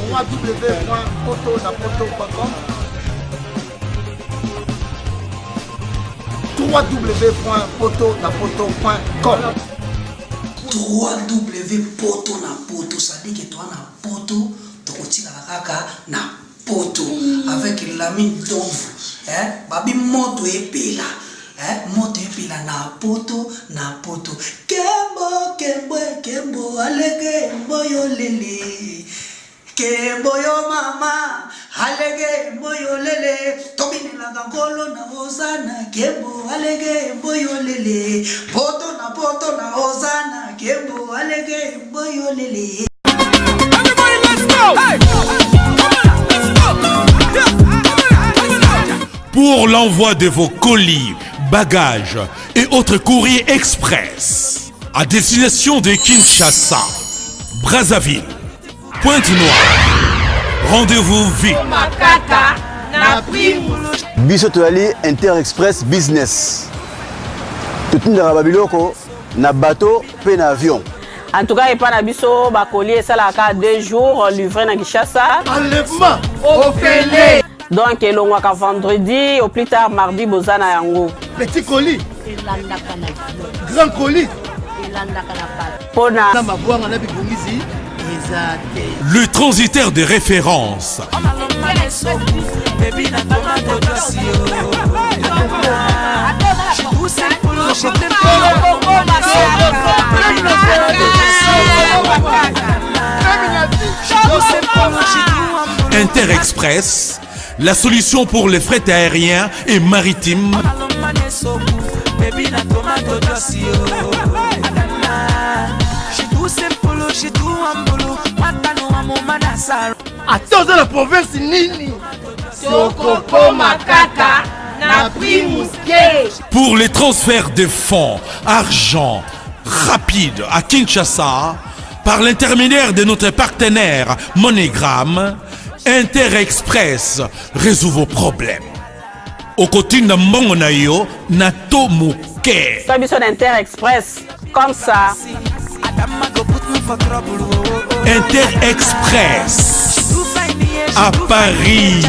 www.potonapoto.com www.potonapoto.com 3W poto na poto, c'est-à-dire que toi na poto, tokotikala kaka na poto avec Lamine Domvu, eh, babi moto epela, eh, moto epela na poto na poto. Kembo kembo kembo alege mboyo lele. Kembo yo mama alege mboyo lele tobinelaka nkolo na hozana kembo alege mboyo lele poto na poto na hozana kembo alege mboyo lele. Everybody, let's go! Hey! Come on, let's go! Yeah! Come on, let's go! Pour l'envoi de vos colis, bagages et autres courriers express à destination de Kinshasa, Brazzaville, Pointe-Noire. Rendez-vous vite. Biso toyali Inter Express Business. Totindaka ba biloko na bateau pe na avion. En tout cas, epa na biso bakoli esalaka 2 jours livré na Kinshasa. Enlèvement ofele. Donc elongwaka vendredi au plus tard mardi boza na yango. Petit colis. Elandaka na grand colis. Elandaka na bato. Pona na mabwanga na bibongisi eza te. Le transitaire de référence. Inter Express, la solution pour les frais aériens et maritimes. Ata oza na province nini, tokokoma kaka na prix moke. Pour les transferts de fonds, argent rapide à Kinshasa, par l'intermédiaire de notre partenaire MoneyGram, Inter Express résout vos problèmes. Okotinda mbongo na yo na to moke. Sa biso na Inter Express comme ça. Inter Express à Paris.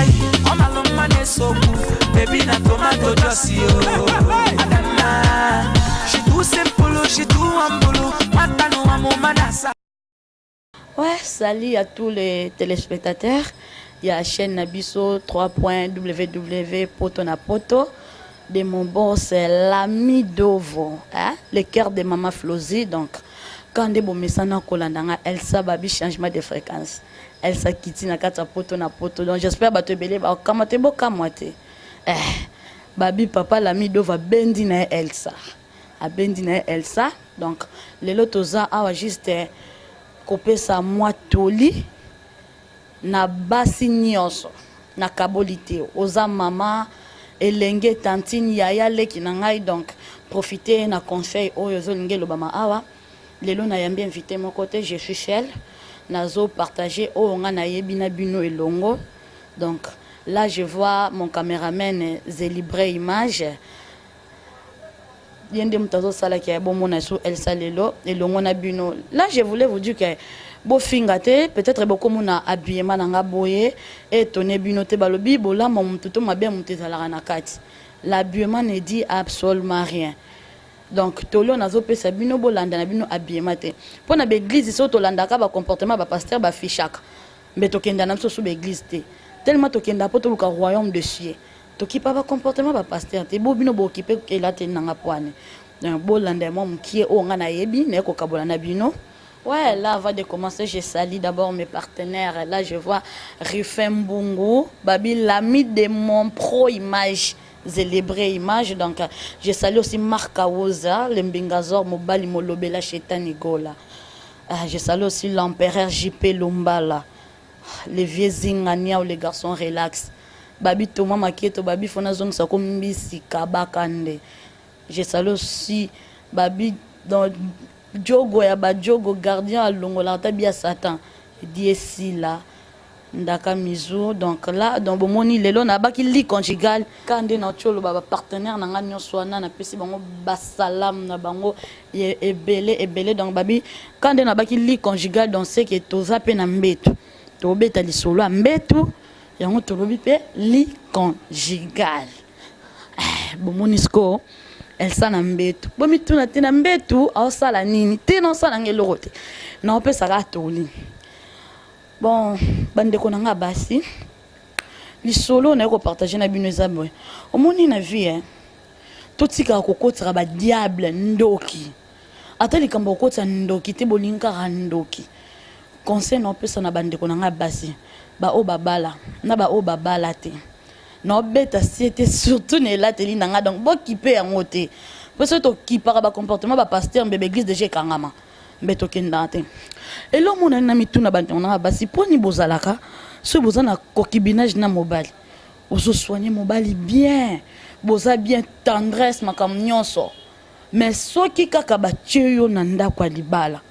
Ouais, salut à tous les téléspectateurs. Il y a la chaîne Nabiso 3.www Poto na Poto. De mon boss, c'est l'ami Dovo, hein? Le cœur de Maman Flozy. Donc, quand de bomesana kolandanga Elsa Babi changement de fréquence. Elsa Kitty na kati ya poto na poto. Donc, j'espère bato ebele ba kamate bo kamwate. Eh, Babi papa l'ami Dovo bendi na Elsa. Abendi na Elsa. Donc, lelo toza awa juste kopesa mwa toli na basi nyonso na kaboli te. Oza mama elenge tantine yaya leki na ngai, donc profiter na conseil oyo ozolinga elobama awa. Lelo nayambi invité moko te, je suis seule, nazo partager oyo nga nayebi na bino elongo. Donc là je vois mon cameraman Zelibre Image, ye nde moto azosalaki ya bomona so Elsa lelo elongo na bino. Là je voulais vous dire que bofinga te, peut-être bokomona habillement na nga boye étonné bino te, balobi bolama moto to mabe moto ezalaka na kati. L'habillement ne dit absolument rien. Donc tolo nazopesa bino bolanda na bino habillement te. Mpo na baeglise so tolandaka ba comportement ba pasteur ba fichaka, mbe tokenda na biso so baeglise te, tellement tokenda mpo toluka royaume de cieux. Tokipa ba comportement ba pasteur te, bo bino bokipe elate nanga poane. Donc bolanda mwa mokie oyo nga nayebi naye kokabola na bino. Ouais, là avant de commencer, je salue d'abord mes partenaires. Là, je vois Ruffin Mbungu, Babi, l'ami de mon pro image, Zélébré image. Donc, je salue aussi Marc Awoza, le Mbingazor, Mobali Molobela, Chetani Gola. Je salue aussi l'empereur JP Lumbala, le vieux Zingania ou les garçons relax. Babi Thomas Makieto, Babi Fona Zong Sako Mbisi Kabakande. Je salue aussi Babi dans Djogo ya ba Djogo, gardien à Longola, tabia Satan. Diesila Ndaka Mizu. Donc là, dans bomoni lelo na baki lit conjugal kande na tcholo ba partenaire na nga nyonso wana na pesi bango ba salam na bango ebele ebele. Donc babi kande na baki lit conjugal, donc c'est que toza pe na mbeto. Tobeta lisolo ya mbetu yango tolobi mpe lit conjugal. Eh, bomoni sikoyo Elsa na mbetu. Bomituna te na mbetu aosala nini? Te naosala nga eloko te. Naopesaka toli. Bon, bandeko na nga basi, lisolo naye kopartage na bino eza boye. Omoni na vie eh, totikaka kokotisaka ba diable ndoki. Ata likambo kokotisa ndoki te, bolingi kaka ndoki. Conseil naopesa na bandeko na nga basi, baoyo babala na baoyo babala te, naobeta sie te surtout na elateli na nga, donc bokipe yango te. Mpo soki tokipaka ba comportement ba pasteur mbe ba église deja ekangama. Mbe tokendaka te. Eloko moko nani na mituna bandeko na nga basi, mpo nini bozalaka soki boza na concubinage na mobali, ozo soigner mobali bien, boza bien, tendresse, makambo nyonso, mais soki kaka batie yo na ndako ya libala,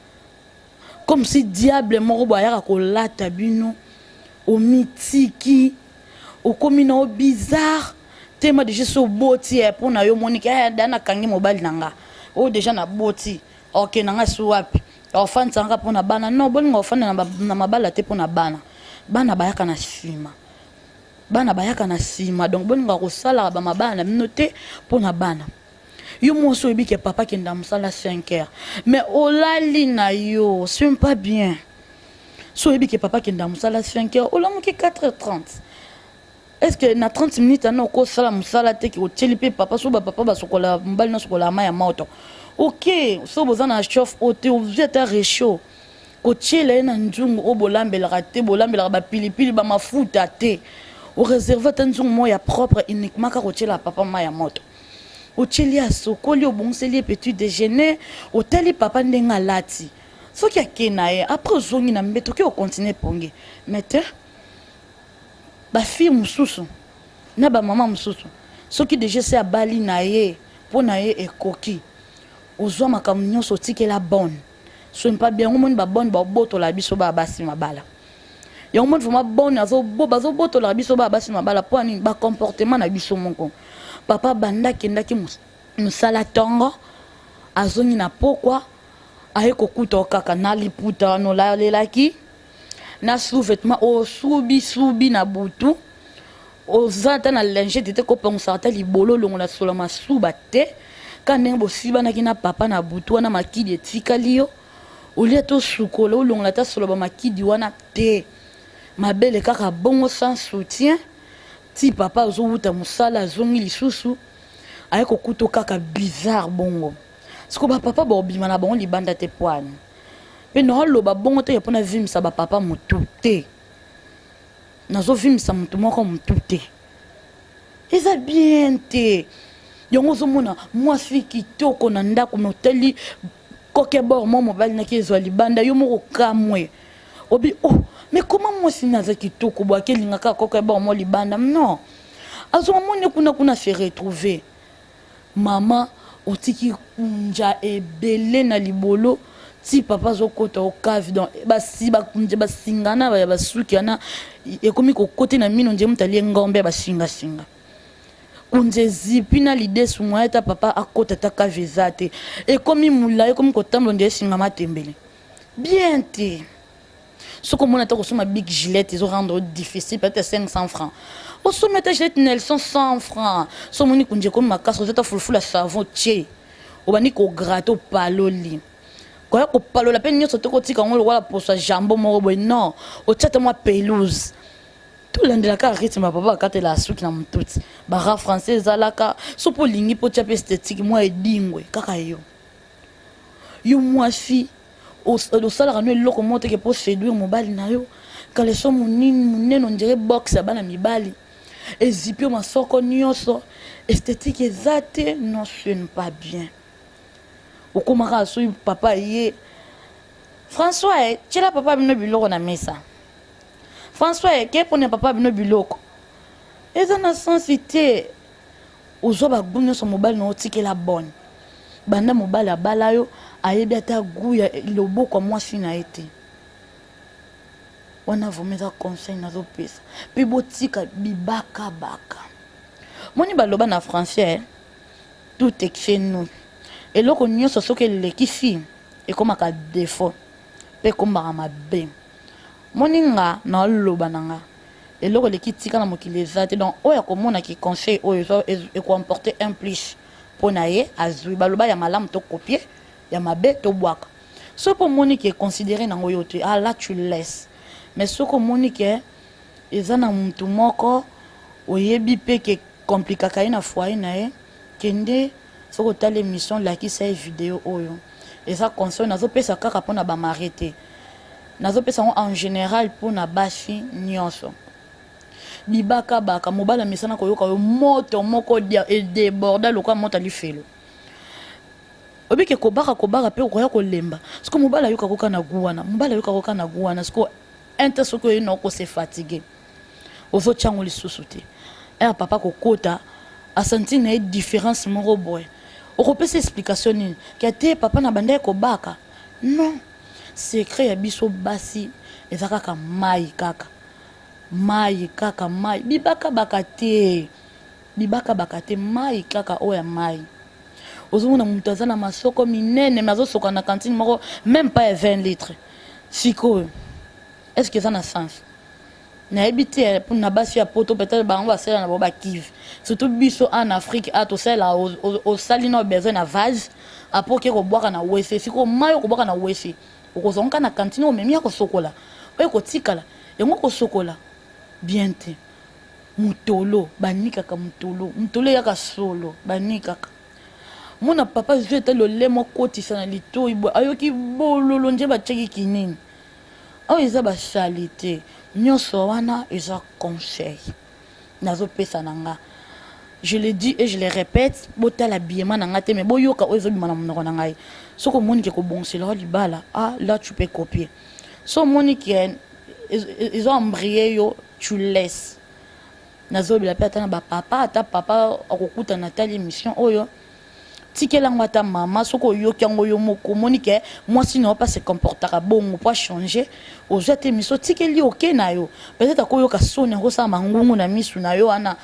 comme si diable moko boye ayaka kolata bino, omitiki, okomi na yo bizarre tema deja so oboti eh, mpo na yo omoni ke eh, da nakangi mobali na nga oyo deja naboti, ok na nga si wapi ofandisa nga mpo na bana. Non, bolinga ofanda na mabala te mpo na bana. Bana bayaka na nsima, bana bayaka na nsima. Donc bolinga kosalaka bamabala na bino te mpo na bana. Yo mwasi oyebi ke papa akenda mosala 5 heures, mais olali na yo, c'est pas bien. So oyebi ke papa akenda mosala 5 heures, olamuki 4 heures 30, est ce que na 30 minutes ana okosala mosala te ke otieli mpe papa? So bapapa basokola, mobali nasokola mai ya moto, ok. So boza na chauffe o te, ozwi ata réchaud, kotiela ye na nzungu oyo bolambelaka te, bolambelaka bapilipili bamafuta te, oreserve ata nzungu moko ya propre uniquement kaka otiela papa mai ya moto, otieli ye, asokoli, obongiseli ye petit déjeuner, otali papa ndenge alati, soki ake na ye, après ozongi na mbeto, oke okontinue pongi. Mais te, bafille mosusu na bamama mosusu, soki deja se abali na ye, mpo na ye ekoki, ozwa makambo nyonso otikela bonne, so mpa bien. Omoni babonne baobotola biso baya basi mabala yango. Moni vraiment bonne bazobotolaka biso baya basi mabala mpo nini? Bacomportement na biso moko. Papa banda akendaki mosala ntongo, azongi na pokwa, aye kokuta kaka na liputa wana olalelaki, na sous-vêtement osubi subi na butu, oza ata na lingette te kopangusaka ata libolo, olongola solo masuba te, ka ndenge bosibanaki na papa na butu wana, makidi etikali yo, olia to sukola, olongola ata solo bamakidi wana te, mabele kaka bongo sans soutien. Ti papa azowuta mosala, azongi lisusu, aye kokuta kaka bizarre bongo. Siko bapapa baobima na bango libanda te pwani mpe naoloba bongo te mpona vimisa bapapa motu te, nazovimisa motu moko motu te, eza bien te. Yango ozomona mwasi kitoko na ndako, me otali kokebor mwa mobali naki ezwa libanda, yo moko kamwe obi oh, mais comment mwasi naza kitoko boye akelingaka kokebor mwa libanda? Non, azonga moni kuna kuna se retrouver. Mama otiki kunja ebele na libolo ti papa azokota okave, donc basi bakunja basingana ya basuki wana ekomi kokote na mino, nde moto alie ngombe ya basingasinga, kunza ezipi na lidesu, moya ata papa akota ata kave eza te, ekomi molai, ekomi kotambola nde esinga matembele. Bien te. Soki omoni ata kosomba big gilette ezorendre difficile, peut-être 500 francs, osomi ata gilette Nelson 100 francs. So omoni kunja ekomi makasi, oza ata fulufulu ya savon tie, obandi kograte, opaloli, koya kopalola mpe nyonso te, kotika yango lokola poso ya jambo moko boye. Non, otia ata mwa pelouse. Tolandela kaka rythme ya papa bakatela suki na motuti bara français ezalaka. So mpo olingi mpo tia mpe esthétique mwa edingwe kaka yo, yo mwasi osalaka no eloko moko teke mpo séduire mobali na yo. Kaleso monini monene ondire box ya bana mibali, ezipi yo masoko nyonso, esthétique eza te. Non, ce n'est pas bien. Okomaka soki papa ye François e tiela papa bino biloko na mesa, François e ke mpona papa bino biloko, eza na sensi te. Ozwa bagoût nyonso mobali na otikela bonne. Banda mobali abala yo, ayebi ata goût ya loboko ya mwasi na ye te. Wana vraiment eza conseil nazopesa. Mpe botika bibakabaka. Moni baloba na français, tout excès nous, eloko nyonso soki elekisi ekomaka défaut mpe ekombaka mabe. Moni nga naoloba na nga eloko eleki tika na mokili eza te donc oyo akomona ki conseil oyo eko emporter un plus mpo na ye azwi baloba ya malamu to copier ya mabe tobwaka soki omoni ke considere nango yo te ah là tu laisses mais soki omoni ke eza na mutu moko oyebi pe ke complikaka ye na foyer na ye kende soki otali émission lakisa ye video oyo eza conseil nazopesa kaka mpona bamarie te nazopesa yango en général mpona basi nyonso bibakabaka mobali amesana koyoka yo moto moko edeborde lokola moto alifelo obike kobaka kobaka mpe okoya kolemba siko mobali ayoka koka na gu wana mobali ayoka koka na gu wana siko inte soki oye na okose fatigue ozotya yango lisusu te ere papa kokota asanti na ye différence moko boye okopesa explication nini ke te papa na bandaki kobaka non secret ya biso basi eza kaka mai kaka mai kaka mai bibakabaka te bibakabaka te mai kaka oyo ya mai ozomona moto aza na masoko minene me azosoka na cantine moko même pas ya 20 litres sikoyo est ce que eza na sens nayebi te eh, na basi ya poto peut-être bango basalela na bango bakive surtout biso en afrique a tosalela osali na besoin na vase apres oke kobwaka na wese sikoyo mai okobwaka na wese okozwa ngo kaka na kantine omemi ya kosokola oyo ekotikala yango kosokola bien te mutolo banikaka mutolo mutolo eyaka solo banikaka mona papa zwi ata lolemo akotisa na litoi boye ayoki bololo nje batiaki kinini oyo eza basalite nyonso wana eza conseil nazopesa na nga je le dis et je le répète botala biema na nga te mais boyoka oyo ezobima na monoko na ngai soki omoni ke kobongisela yo libala ah là tu peux copier so omoni ke ezo embrie yo tu laisses nazolobela mpe ata na bapapa ata papa akokutana atali émission oyo tikela yango ata mama soki oyoki yango yo moko omoni ke mwasi na yo mpe se comportaka bongo mpo achange ozwi ata émission otikeli oke na yo peut-être akoyoka soni akosala mangungu na misu na yo wana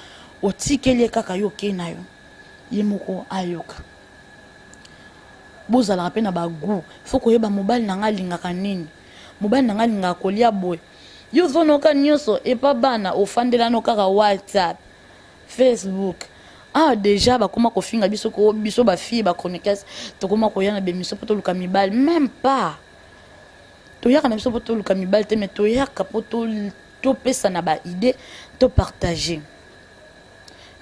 otikeli ye kaka yo oke na yo ye moko ayoka bozalaka mpe na bagout fo koyeba mobali na ngai alingaka nini mobali na ngai alingaka kolia boye yo ozonoka nyonso epa bana ofandelano kaka whatsapp facebook ah déjà bakoma kofinga biso ko biso bafille bachroniqueuse tokoma koya na bemission mpo toluka mibali même pas toyaka na biso mpo toluka mibali te mais toyaka mpo topesa na baidée topartage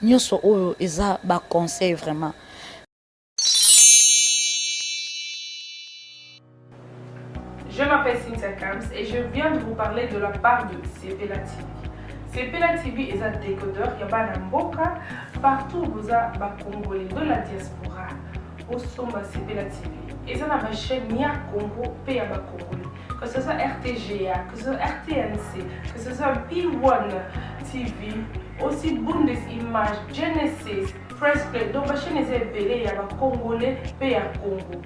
nyonso oyo eza baconseil vraiment Je m'appelle Cynthia Kams et je viens de vous parler de la part de Sepela TV. Sepela TV est un décodeur ya bana mboka partout boza ba congolais de la diaspora osomba Sepela TV. Eza na ba chaîne ya Congo pe ya ba congolais. Que ce soit RTGA, que ce soit RTNC, que ce soit B1 TV, aussi Bundes Image, Genesis, Press Play. Donc ba chaîne eza ebele ya ba congolais pe ya Congo.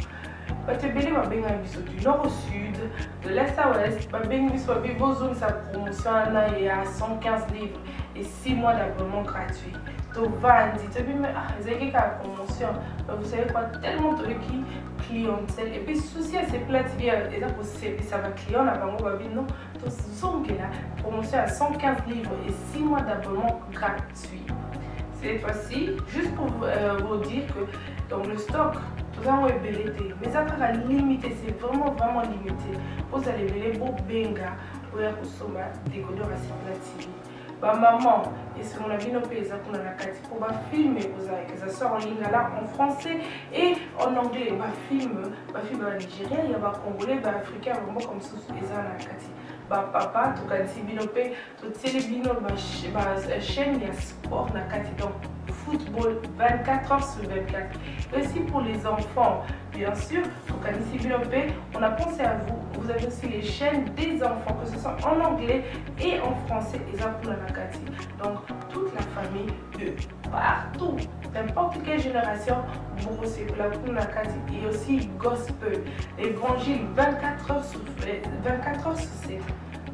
Bato ebele babengaki biso du nord au sud, de l'est à ouest, babengi biso babi bozongisa promotion wana ya 115 livres et 6 mois d'abonnement gratuit. Tovandi, toyebi mais ah ezalaki kaka promotion. Mais vous savez quoi, tellement toyoki clientèle et puis souci ya Sepela TV eza kosepisa ba clients na bango babi non, tozongela promotion ya 115 livres et 6 mois d'abonnement gratuit. Cette fois-ci, juste pour euh, vous dire que donc le stock toza yango ebele te mais eza kaka limité c'est vraiment vraiment limité ozala ebele bobenga oya kosomba décodeur ya Sepela TV bamaman esengo na bino mpe eza kuna na kati mpo bafilme ekozala que ça soit en lingala en français et en anglais bafilme bafilme ya banigérien ya bacongolais baafricain ya bamboka mosusu eza na kati bapapa tokanisi bino mpe totieli bino bachaîne ya sport na kati donc football 24 heures sur 24 et aussi pour les enfants bien sûr tokanisi bino mpe on a pensé à vous vous avez aussi les chaînes des enfants que ce soit en anglais et en français eza kuna na kati donc toute la famille de partout n'importe quelle génération bokosepela kuna na kati et aussi gospel évangile 24 heures sur 24 heures sur 7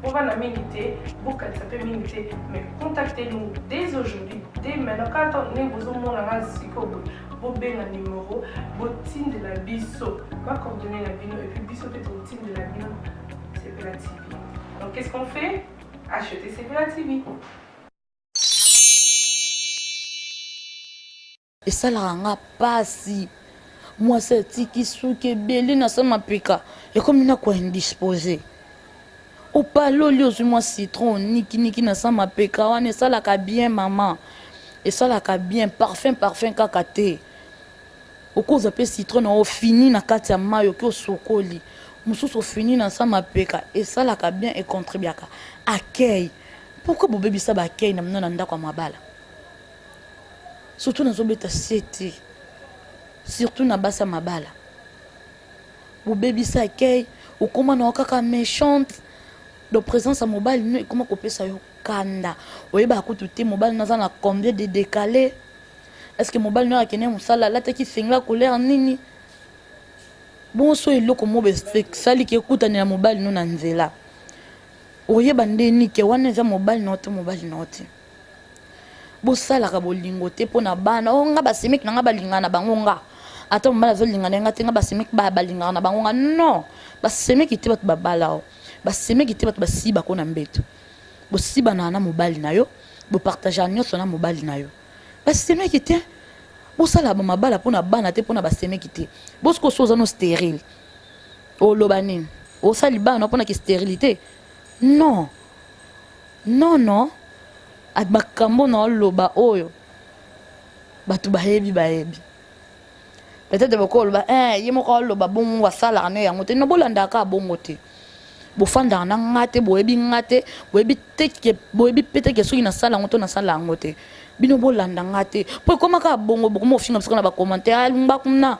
bovanda mingi te bokanisa mpe mingi te mais contactez nous dès aujourd'hui dès maintenant kaka ndenge bozomona nga sikoyo boye bobenga numero botindela biso bacoordonne na bino epuis biso mpe tokotindela bino Sepela TV. Donc qu'est-ce qu'on fait Achetez CPLA TV. Esalaka nga pasi mwasi atiki suki ebele na sa mapeka ekomi na ko indispose opaloli ozwi mwa citron onikiniki na sa mapeka wana esalaka bien mama esalaka bien parfum parfum kaka te okozwa mpe citron na ofini na kati ya mai oki osokoli mosusu ofini na sa mapeka esalaka bien econtribuaka accueil pourquoi bobebisa ba accueil na bino na ndako ya mabala Surtout nazo beta sete. Surtout na basi ya mabala. Bobebisa accueil, okoma na kaka méchante. Donc présence ya mobali no ekoma kopesa yo kanda. Oyebaka kutu te mobali naza na combien de décalé. Est-ce que mobali no akende mosala alataki singla couleur nini? Bongo so eloko moko esali ke ekutanela mobali no na nzela. Oyeba nde nini ke wana eza mobali na yo to mobali na yo te. Bosalaka bolingo te pona bana oh nga ba semeki na nga balingaka na bango nga ata mobali azolinga na ye nga te nga ba semeki ba balingaka na bango nga non ba semeki te bato babala o ba semeki te bato basibako na mbeto bosibanaka na mobali na yo bopartageaka nyonso na mobali na yo ba semeki te bosala ba mabala pona bana te pona ba semeki te bosiko so oza no sterile oloba nini osali bana pona ki sterilité non Non non makambo na oloba oyo bato bayebi bayebi peut-être bokoloba eh, ye moko aloba bongo asalaka ne yango te no bolandaka kaka bongo te bofandaka na nga te boyebi nga te boyebi te ke boyebi pe te ke soki nasala yango to nasala yango te bino bolanda nga te po ekoma kaka bongo bokoma ofinga biso na bacommentaire alumba kuna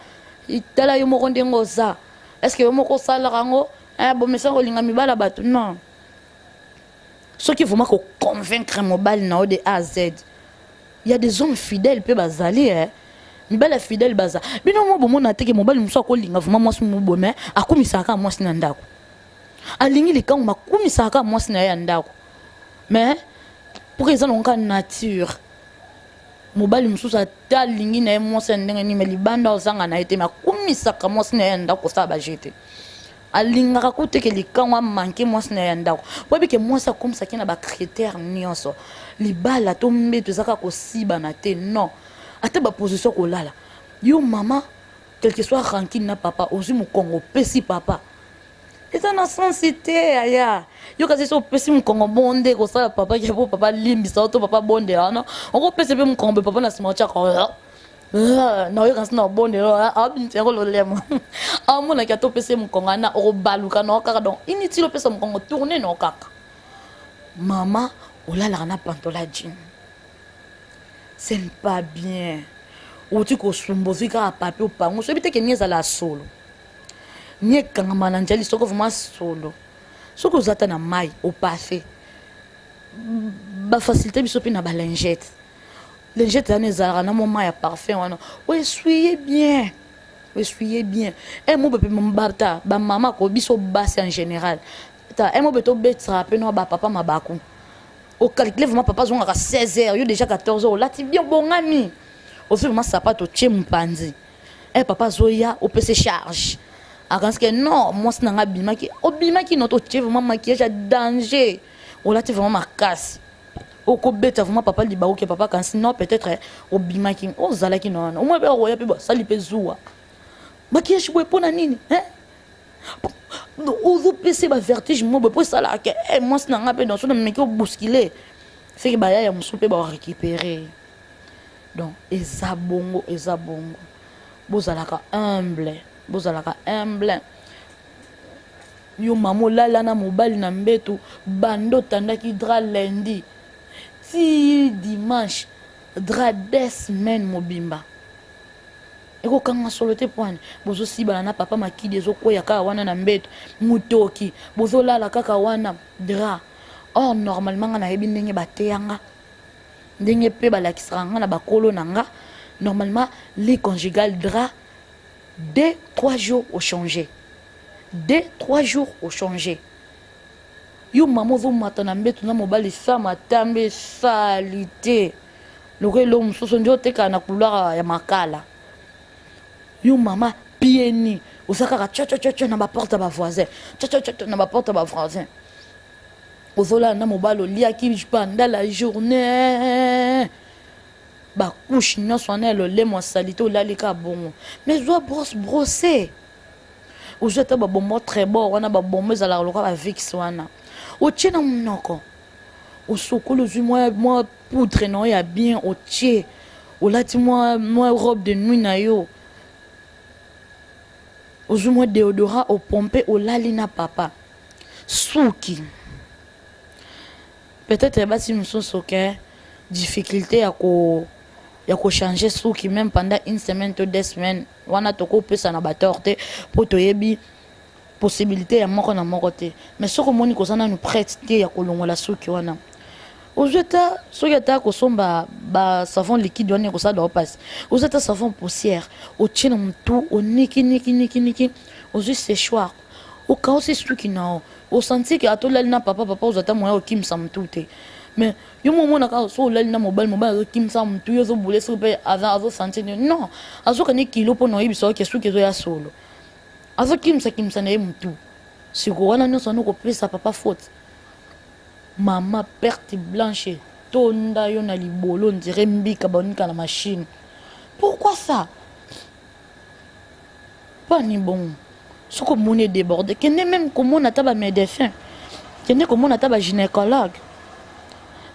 tala yo moko ndenge oza est ce que yo moko osalaka yango eh, bomesana kolinga mibala bato non Soki vraiment ko convaincre mobali na yo de A à Z. Il y a des hommes fidèles pe bazali eh. Mibali ya fidèle baza. Bino mo bomona te ke mobali mosusu akolinga vraiment mwasi mo boye mais akumisaka kaka mwasi na ndako. Alingi likangu mais akumisaka kaka mwasi na ye ya ndako. Mais pour eza nango kaka nature. Mobali mosusu ata alingi na ye mwasi ya ndenge nini mais libanda ozanga na ye te mais akumisaka mwasi na ye ya ndako kosala ba jeu te. Alingaka kutu te ke likangu a manque mwasi na ye ya ndako. Po ayebi ke mwasi akomisaki na ba critères nionso. Libala to mbetu eza kaka kosibana te non. Ata ba position ya kolala. Yo mama quelque soit rancune na papa ozui mokongo opesi papa. Eza na sens te yaya. Yo kasi soki opesi mokongo bongo nde ekosala papa ke po papa alimbisa yo to papa abondela yo non. Okopesa pe mokongo boye papa na sima otiaka Ah, naoyoka nsi na obondela ah, abimisa yango lolemo amonaki ata opesa ye mokongo ana okobaluka nao kaka donc inutile opesa mokongo tourne nao kaka mama olalaka na pantola jean ce n'est pas bien oti kosumba ozwi kaka papier opango soyebi te ke ni ezala solo ni ekangama na njali soko vraiment solo soki oza ata na mai opasse bafacilité biso mpe na balingete Lingette wana ezalaka na mwa mayi ya parfum wana o essuyer bien o essuyer bien eh mo pepe mbata ba mama ko biso basi en général ta eh mo beto betisaka pe no ba papa mabaku o calculer vraiment papa azongaka 16 heures yo déjà 14 heures olati bien obongami ozwi vraiment sapato otie mopanzi eh papa azoya opesi charge akanisi ke non mwasi na ngai abimaki obimaki noto otie vraiment maquillage ya danger olati vraiment makasi okobeta vraiment papa libaku ke papa akanisi non peut-être eh, obimaki ozalaki na wana omoi mpe okoya mpe basali mpe zuwa maquillage boye mpo na nini eh? ozopesa bavertige mo boye mpo esalaka ke eh, mwasi na ngai mpe danso na meki obuskile seke bayaya mosusu mpe barécupere donc eza bongo eza bongo bozalaka humble bozalaka humble Yo mama olala na mobali na mbetu banda otandaki drap lundi ti dimanche drap deux semaines mobimba ekokanga solo te pwani bozosibana na papa makidi ezokweya kaka wana na mbetu mutoki bozolala kaka wana drap or normalement nga nayebi ndenge bateya nga ndenge pe balakisaka nga na bakolo na nga normalement lit conjugal drap 2 3 jours o changer 2 3 jours o changer yo mama ozomata na mbeto na mobali sa matambe salite lokola eloko mosusu nde otekaka na couloir ya makala yo mama pieni oza kaka tchotchotchotcho na baporte ya bavoisin tchotchotchotcho na baporte ya bavoisin. Ozolala na mobali oliaki pendant la journée, bacouche nyonso wana ya lolemo ya salite, olali kaka bongo. Mais zwa brosse, brosse, ozwi ata babonbon Trebor wana, babonbon ezalaka lokola baVicks wana, otie na monoko, osokoli, ozwi mwa poudre na yo ya bien, otie, olati mwa robe de nuit na yo, ozwi mwa déodorant, opompe, olali na papa. Suki, peut-être basi mosusu ke difficulté ya kochanger suki même pendant une semaine to 2 semaines wana, tokopesa na batort te mpo toyebi possibilité ya moko na moko te. Mais soki omoni koza nanu prête te ya kolongola suki wana, ozwi ata soki ata kosomba basavon liquide wana ekosala bao mpasi, ozwi ata savon poussière, otie na motu, oniki niki niki niki, ozwi séchoir, okausi suki na yo, osanti ke ata olali na papa, papa ozwa ata moya okimisa motu te. Mais yo mo omonaka so olali na mobali, mobali azokimisa motu, yo ozobule soki mpe azosentir non, azokani kilo mpo na oyebisa oke suki ezoya solo, azokimisakimisa na ye motu. Siko wana nyonso wana okopesa papa faute? Mama, perte blanche tonda yo na libolo, ndire mbika baonika na machine. Pourquoi ça? Mpani bongo? Soki omoni edéborde, kende même komona ata bamédecin, kende komona ata bagynécologue.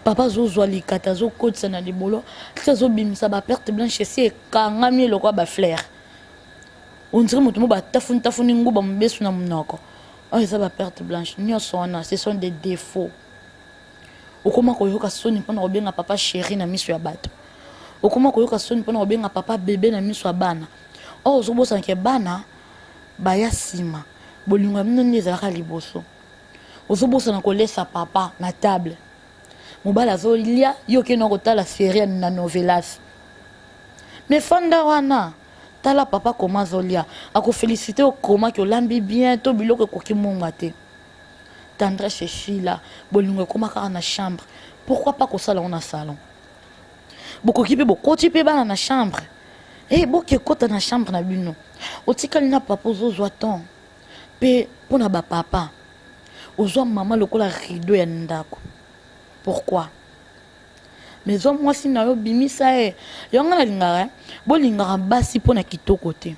Papa azozwa likata, azokotisa na libolo ti azobimisa baperte blanche, esi ekangami eloko ya bafleur, on dirait moto mo batafuni tafuni nguba mobesu na monoko. Oyo eza baperte blanche nyonso wana, ce sont des défauts. Okoma koyoka soni mpona kobenga papa chéri na miso ya bato, okoma koyoka soni mpona kobenga papa bébé na miso ya bana. Oyo ozobosana ke bana baya nsima, bolingo ya bino nde ezalaka liboso. Ozobosana kolesa papa na table, mobali azolia, yo okende kotala série na novelas. Mais fanda wana, tala papa koma azolia, akoféliciter okomaki olambi bien to biloko ekoki monga te. Tendresse esila, bolingo ekóma kaka na chambre. Pourquoi pas kosala ngo na salon? Bokoki mpe bokoti mpe bana na chambre e, boki ekota na chambre na bino, otikali na papa, ozozwa temps mpe mpona bapapa. Ozwa mama lokola rideau ya ndako, pourquoi? Mais zwa mwasi na yo, bimisa ye. Yango nga nalingaka, bolingaka basi mpona kitoko te,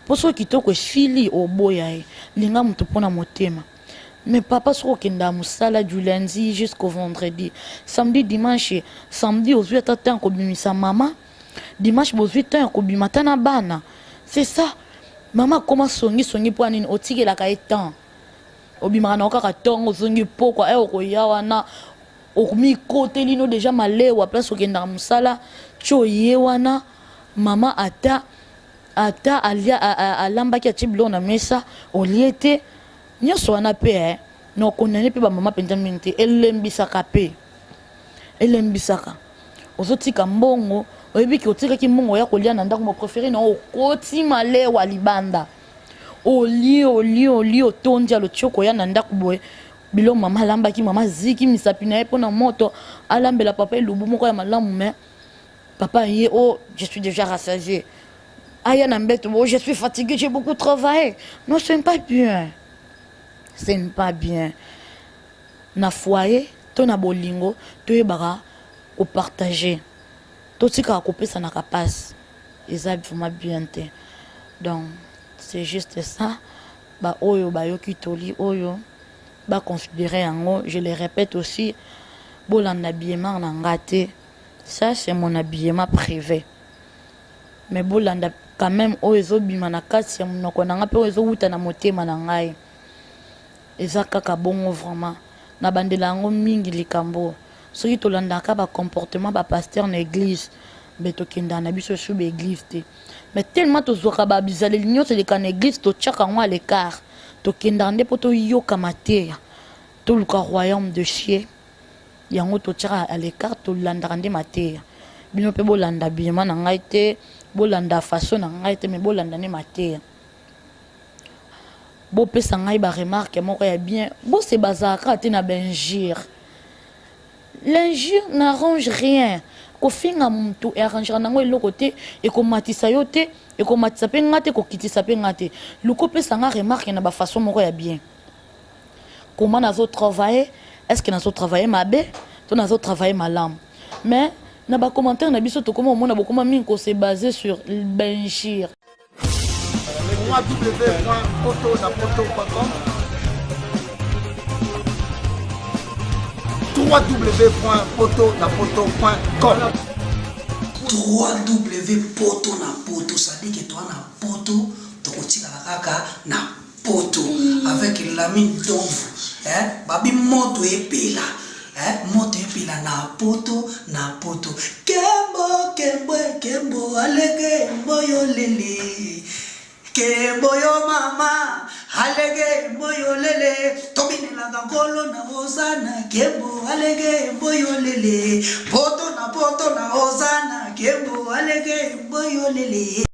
mpo soki kitoko esili, oboya ye. Linga moto mpona motema. Mais papa, soki okendaka mosala du lundi jusqu'au vendredi, samedi, dimanche, samedi ozwi ata temps kobimisa mama, dimanche bozwi temps ya kobima ata na bana, c'est ça. Mama akoma songisongi mpo ya nini? Otikelaka ye temps, obimaka na yo kaka ntongo, ozongi pokwa. E okoya wana omikoteli no déjà malewa place okendaka mosala ti oye wana, mama ata alia, alambaki, atie biloko na mesa, olie te. Nyonso wana mpe na okondane mpe bamama mpenza mingi te. Elembisaka mpe elembisaka. Ozotika mbongo, oyebiki otikaki mbongo oya kolia na ndako, mopréféré na okoti malewa libanda, olie, olie, olie, otondi, alotie, okoya na ndako boye, biloko mama alambaki, mama aziki misapi na ye mpona moto alambela papa elubu moko ya malamu. Mais papa ye: "Oh, je suis déjà rassasié." Aya na mbeto: "Oh, je suis fatigué, j'ai beaucoup travaillé." Non, ce n'est pas bien, ce n'est pas bien. Na foyer to na bolingo, toyebaka kopartager, totikaka kopesanaka mpasi, eza vraiment bien te. Donc c'est juste ça. Baoyo bayoki toli oyo, baconsidérer yango. Je le répète aussi, bolanda habillement na nga te, ça c'est mon habillement privé, mais bolanda quand même oyo ezobima na kati ya monoko na nga mpe oyo ezowuta na motema na ngai. Eza kaka bongo vraiment. Na bandela yango mingi likambo, soki tolandaka bacomportement bapasteur na église, mbe tokendaka na biso su baéglise te. Mais tellement tozwaka babizaleli nyonso eleka na église, totiaka yango à l'écart, tokendaka nde mpo toyoka mateya, toluka royaume de cieux, yango totiaka à l'écart, tolandaka nde mateya. Bino mpe bolanda bima na ngai te, bolanda façon na ngai te, mais bolanda nde mateya. Bopesa ngai baremarque moko ya bien. Bose bazalaka te na bainjure, l'injure n'arrange rien. Kofinga motu earrangera nango eloko te, ekomatisa yo te, ekomatisa mpe nga te, ekokitisa mpe nga te. Luka opesa nga remarque na bafaçon moko ya bien, comment nazotravailler. Est ce que nazo travailler mabe to nazo travailler malamu? Mais na ba commentaire na biso tokoma omona bokoma mingi ko se baser sur Benjir. www.potonapoto.com www.potonapoto.com 3W poto na poto, c'est-à-dire que toi na poto tokotikala kaka na poto avec Lamine Donvu, eh babi moto epela, eh moto epela na poto na poto. Kembo kembo kembo alege mboyo lele kembo yo mama alege mboyo lele tobinelaka nkolo na hosana kembo alege mboyo lele poto na poto na hosana kembo alege mboyo lele.